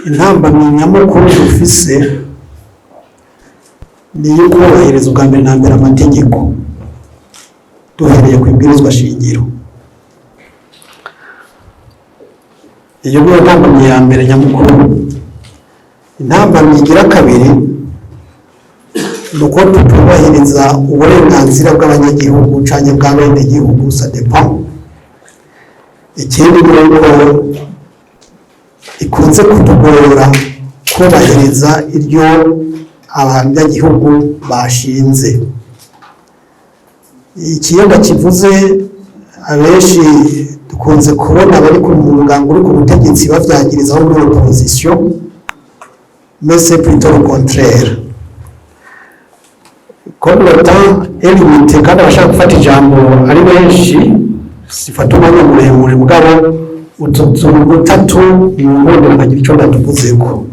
Intambamyi nyamukuru dufise ni iyo kubahiriza ubwa mbere na mbere amategeko, duhereye ku ibwirizwa shingiro. Iyo niyo ntambamyi ya mbere nyamukuru. Intambamyi igira kabiri ni uko tutubahiriza uburenganzira bw'abanyagihugu canke bw'abenegihugu, ça dépend. Ikindi ni uko ikunze kutugora kubahiriza iryo abanyagihugu bashinze. Ikiyaga kivuze, abenshi dukunze kubona abari ku muganga uri ku butegetsi bavyagirizaho muri opposition, mais c'est plutôt le contraire. Comme le temps est limité kandi abashaka gufata ijambo ari benshi, sifata umwanya muremure, mugabo utu tuntu dutatu nkundira nkagira ico ndatuvuzeko.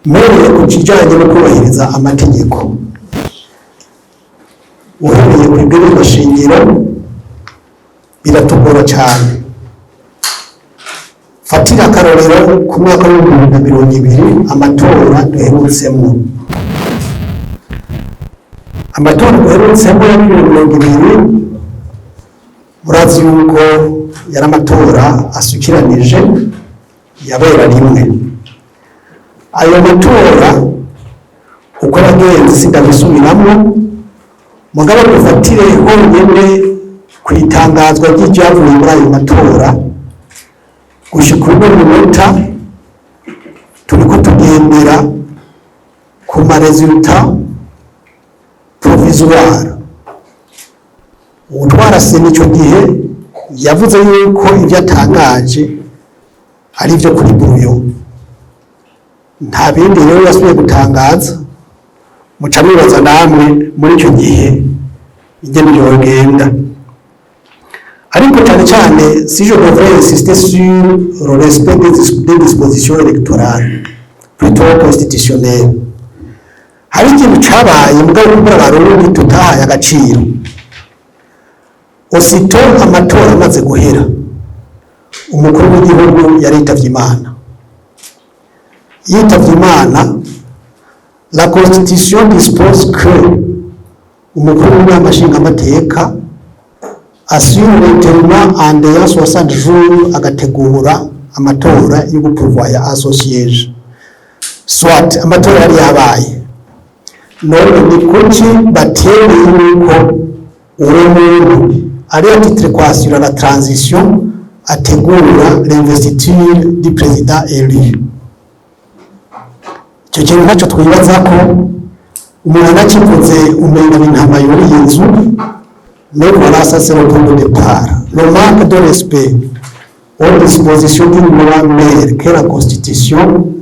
Mpereye ku kijanye no kubahiriza amategeko, uhereye ku ibwirizwa shingiro, biratugora cyane. Fatira akarorero ku mwaka w'2020, amatora duherutsemo. Amatora duherutsemo ya 2020, murazi yuko yari amatora asukiranije, yabera rimwe. Ayo matora uko yagenze sindabisubiramo, mugabo dufatire honyine ku itangazwa ry'ibyavuye muri ayo matora. Gushika uno munota turiko tugendera ku ma résultats provisoires. Uwutwara CENI ico gihe yavuze yuko ibyo atangaje ari ibyo kuri brouillon, nta bindi rero yasubiye gutangaza. Muca mwibaza namwe muri icyo gihe ingene yogenda. Ariko cyane cyane, si je devrais insister sur le respect des dispositions électorales, plutôt constitutionnelles, hari ikintu cabaye mugabo kumbura Abarundi tutahaye agaciro. Aussitôt amatora amaze guhera, umukuru w'igihugu yaritavye Imana. Yitavye Imana, la Constitution dispose que umukuru w'Inama Nshingamateka assure l'intérim en délai 60 jours, agategura amatora yo gupourvoyer à son siège. Soit amatora yari yabaye, none ni kuki batemeye yuko uwo muntu ari à titre kwasura la transition ategura l'investiture du président élu? Icyo kintu ntacyo twibaza ko umuntu anakivuze umenga ni intama yuriye inzu. Mais voilà, ça c'est le point de départ, le manque de respect aux dispositions d'une loi mère que la Constitution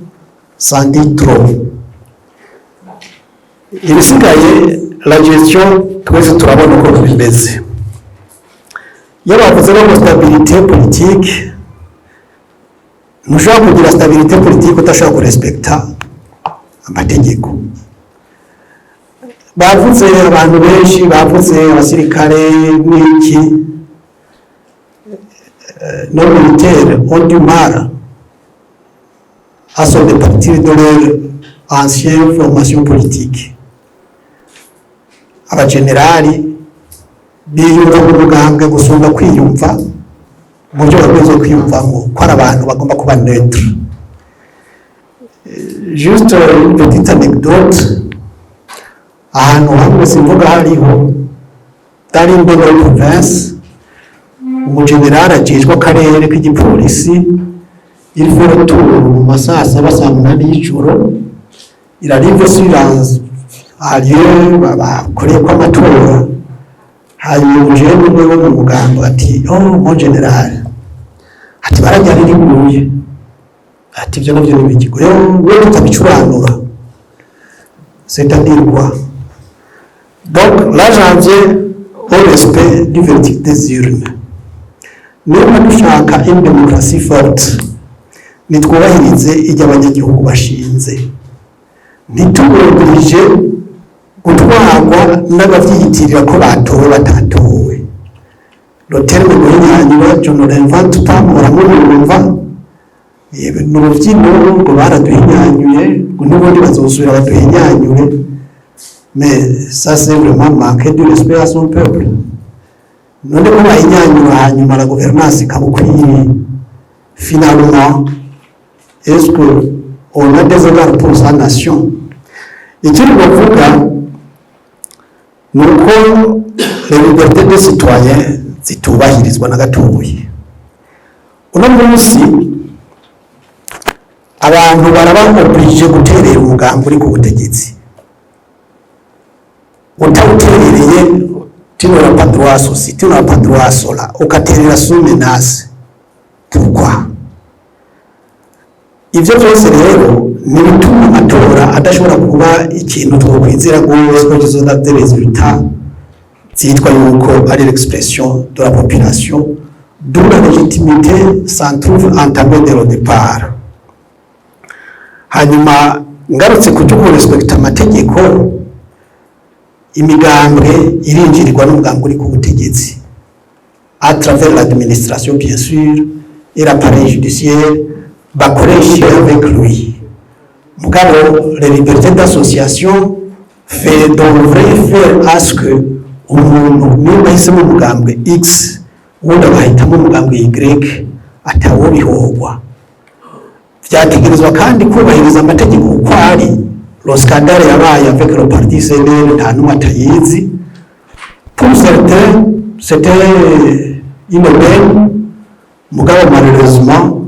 s'en dit trop. Ibisigaye, la gestion, twese turabona uko bimeze. Iyo bavuze ngo stabilité politique, ntushobora kugira stabilité politique udashobora kurespekta amategeko. Bavuze abantu benshi, bavuze abasirikare n'iki, nos militaires ont du mal à se départir de leur ancienne formation politique. Abagenerali biyumva mu mugambwe gusumba kwiyumva mu byo babwirizwa kwiyumvamo, ko ari abantu bagomba kuba neutre. Juste une petite anecdote: ahantu hamwe, simvuga, hariho dans une de nos provinces, umugenerali ajejwe akarere k'igipolisi, il fait retour mu ma 7:00, 8:00 y'ijoro, il arrive sur un lieu bakoreyeko amatora. Hanyuma umujene umwe wo mu mugambo ati: "Oh, mon général," ati, "barajyana riguye." Ati: "Ibyo navyo ni ibiki?" Yo we tutabicuranura, c'est-à-dire quoi? Donc là, j'en viens au respect du verdict des urnes. Niba dushaka une démocratie forte, nitwubahirize ibyo abanyagihugu bashinze, ntitubobirije gutwarwa n'abavyiyitirira ko batowe batatowe. Le terme guhinyanyura, je ne l'invente pas, muramubumva. Ni urubyino ngo baraduhinyanyuye, ngo n'ubundi bazosubira baduhinyanyure. Mais ça, c'est vraiment manquer du respect à son peuple. None ko bahinyanyura, hanyuma la gouvernance ikaba ukwiye, finalement, est-ce que on a des égards pour sa nation? Ikindi bavuga ni uko les libertés des citoyens zitubahirizwa na gatoya. Uno munsi abantu baraba obligé guterera umugambi uri ku butegetsi. Utawuterereye, tu n'auras pas droit à ceci, tu n'auras pas droit à cela, ukaterera sous menace. Pourquoi? Ivyo byose rero ni bituma amatora adashobora kuba ikintu twokwizera rwose ko kizoza des résultats zitwa yuko ari l'expression de la population, d'où la légitimité s'en trouve entamée dès le départ. Hanyuma ngarutse ku cyo kurespekta amategeko, imigambwe irinjirirwa n'umugambi uri ku butegetsi à travers l'administration, bien sûr, et l'appareil judiciaire bakoresha avec lui. Mugabo les libertés d'association fait devrait faire à ce que umuntu nimba ahisemo umugambwe X, uwundi agahitamo umugambwe Y, atawubihogwa. Vyategerezwa kandi kubahiriza amategeko uko ari. Le scandale yabaye avec le parti CNL, nta n'umwe atayizi. Pour certains, c'était une aubaine. Mugabo malheureusement,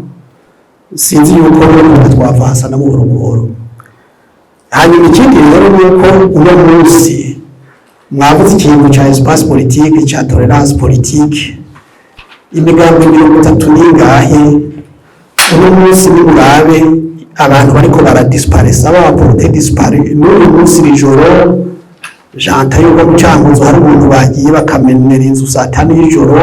sinzi yuko n'ubundi twavansa na buhoro buhoro. Hanyuma ikindi rero ni uko uno munsi mwavuze ikintu cya espace politique, cya tolérance politique. Imigambi 30 n'ingahe? Uno munsi nimurabe abantu bariko baradisparesa, baba portés disparus. N'uyu munsi iri joro janta yuko mu Cankuzo hari umuntu bagiye bakamenera inzu saa 5 y'ijoro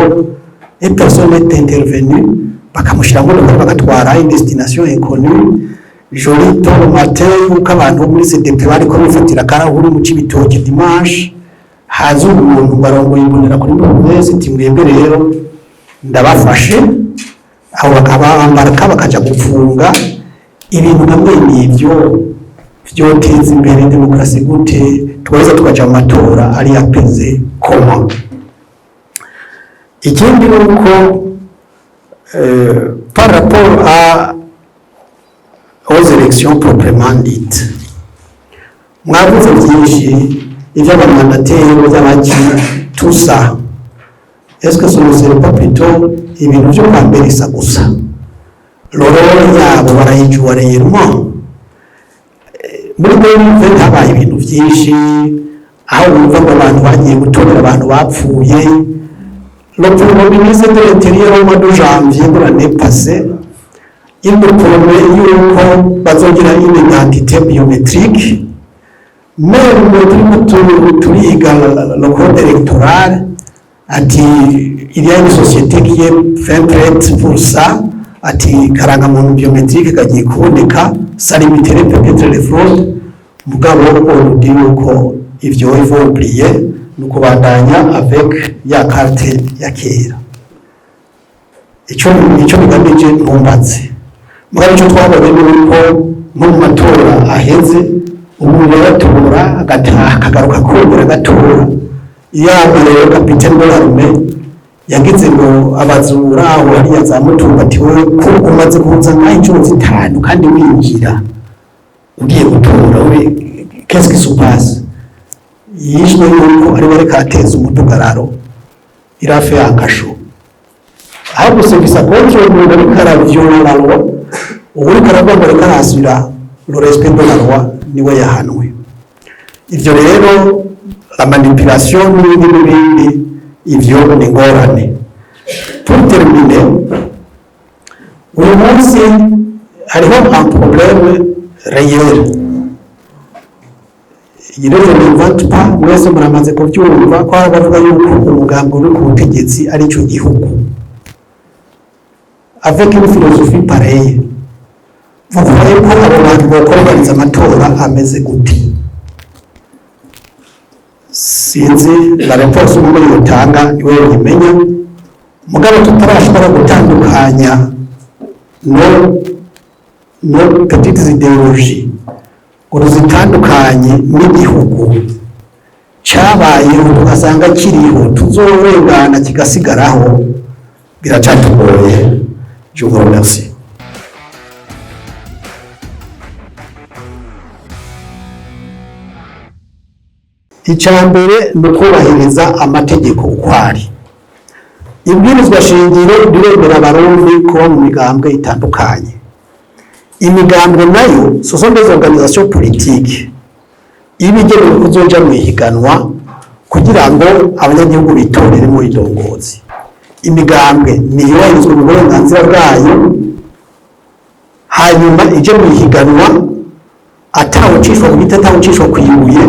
et personne n'est intervenu, bakamushyira mu modoka bagatwara une destination inconnue. Je lis tôt le matin yuko abantu bo muri CDP bariko bifatira akarahuri mu Cibitoke dimanche, haza umuntu barongoye imbonera kuri mwese ati: "Mwebwe rero ndabafashe." Aho bakabambaraka bakaja gupfunga. Ibintu nka mwene ivyo vyoteza imbere demokarasi gute? Twaheza tukaja mu matora ari apaisé comment? Ikindi ni uko par rapport aux élections proprement dites, mwavuze byinshi ivy'aba mandataires by'abaki, tout ça. Est-ce que ce ne serait pas plutôt ibintu vyo kwamberesa gusa? Le rôle yabo barayijuwa réellement? Muri 2020 habaye ibintu byinshi, aho wumva ngo abantu bagiye gutorera abantu bapfuye. Le premier ministre de l'Intérieur, au mois de janvier de l'année passée, il nous promet yuko bazogira une identité biométrique. Même turiko turiga le code électoral, ati il y a une société qui est fin prête pour ça, ati karangamuntu biométrique kagiye kuboneka, ça limiterait peut-être les fraudes. Mugabo on dit yuko ivyo il faut oublier, ni ukubandanya avec ya carte ya kera. Ico bigamije ntumbatse. Mugabo ico twabonye ni uko nko mu matora aheze, umuntu yaratora agataha, akagaruka akongera agatora. Yaba rero capitaine de l'armée yagize ngo abazura aho hariya za Mutumba, ati: "Wewe ko umaze kuza nkaho inshuro zitanu kandi winjira ugiye gutora, we qu'est-ce qui se passe?" Yishwe yuko ari we ariko arateza umudugararo. Il a fait un cachot aho guservisa contre umuntu ariko aravyola la loi. Uwo uriko aravuga ngo ariko arasubira le respect de la loi, niwe yahanwe. Ivyo rero, la manipulation n'ibindi n'ibindi, ivyo ni ngorane. Pour terminer, uyu munsi hariho un problème réel. Rero je n'invente pas, mwese muramaze kubyumva ko hari abavuga yuko umugambi uri ku butegetsi ari cyo gihugu. Avec une philosophie pareille, vous croyez ko abo bantu bokorganiza amatora ameze gute? Sinzi la réponse umwe yotanga, niwe yimenya. Mugabo tutarashobora gutandukanya no Nos petites idéologies ngo tuzitandukanye n'igihugu cyabayeho, tugasanga kiriho, tuzorengana kigasigaraho, biracatugoye. Je vous remercie. Icya mbere ni ukubahiriza amategeko uko ari. Ibwirizwa shingiro riremera Abarundi kuba mu migambwe itandukanye. Imigambwe nayo, ce sont des organisations politiques iba igenewe kuzoja mu ihiganwa kugira ngo abanyagihugu bitoreremo indongozi. Imigambwe niyubahirizwe mu burenganzira bwayo, hanyuma ije mu ihiganwa atawucishwa ku giti, atawucishwa ku ibuye,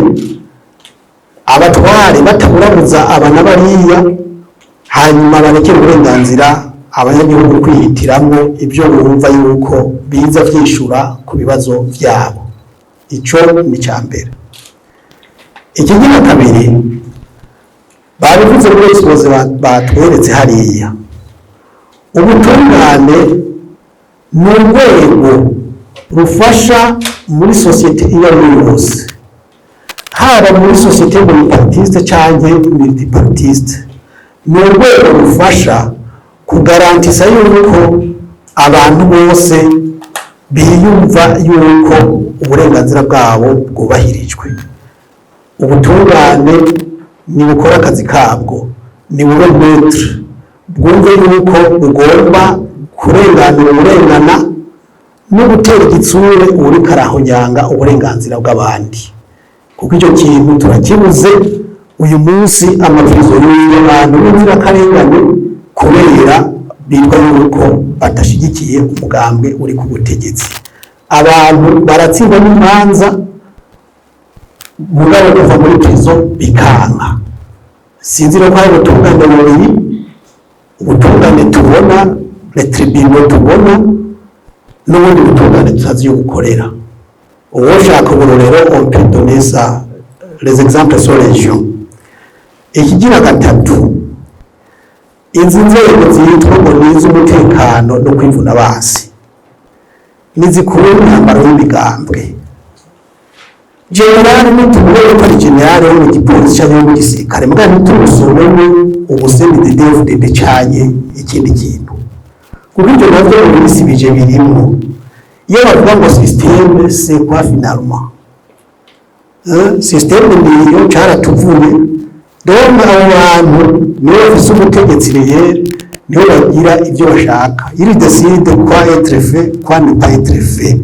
abatware bataburabuza aba na bariya, hanyuma barekere uburenganzira abanyagihugu kwihitiramwo ibyo bumva yuko biza vyishura ku bibazo vyabo. Ico ni ca mbere. Ikigira kabiri, babivuze muri exposé batweretse hariya, ubutungane ni urwego rufasha muri société iyo ari yo yose, haba muri société monopartiste canke multipartiste. Ni urwego rufasha kugarantisa yuko abantu bose biyumva yuko uburenganzira bwabo bwubahirijwe. Ubutungane nibukora akazi kabwo, nibube neutre, bwumve yuko bugomba kurenganura uburengana no gutera igitsure uwuriko arahonyanga uburenganzira bw'abandi, kuko icyo kintu turakibuze uyu munsi. Amapirizo yuzuye abantu b'inzirakarengane kubera bitwa yuko badashigikiye umugambwe uri ku butegetsi. Abantu baratsindwa n'imanza, mugabo kuva muri prison bikanka. Sinzi ko hari ubutungane bubiri: ubutungane tubona, les tribunaux tubona, n'ubundi butungane tutazi iyo bukorera. Uwoshaka uburorero, on peut donner ça, les exemples sont légion. Ikigira gatatu, izi nzego zitwa ngo ni iz'umutekano no kwivuna basi nizikura imyambaro y'imigambwe. Général nituvuge ko ari général wo mu gipolisi canke mu gisirikare, mugabo ntitumusomemo ubu CNDD-FDD canke ikindi kintu, kuko ibyo navyo bisibije birimwo. Iyo bavuga ngo système, c'est quoi finalement? Système niyo caratuvuye. Donc abo bantu nibo bafise ubutegetsi réel, nibo bagira ibyo bashaka. Ils décident quoi être fait, quoi ne pas être fait.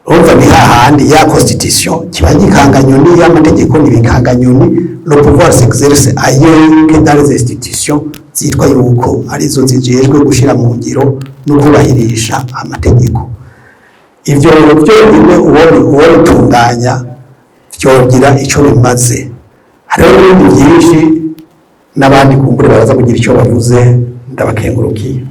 Urumva ni hahandi ya constitution kiba gikanganyoni, y'amategeko ni bikanganyoni. Le pouvoir s'exerce ailleurs que dans les institutions zitwa yuko arizo zijejwe gushira mu ngiro no kubahirisha amategeko. Ivyo byonyine uwo bitunganya vyogira ico bimaze. Hariho n'ibindi byinshi, n'abandi kumbure baraza kugira icyo bavuze. Ndabakengurukiye.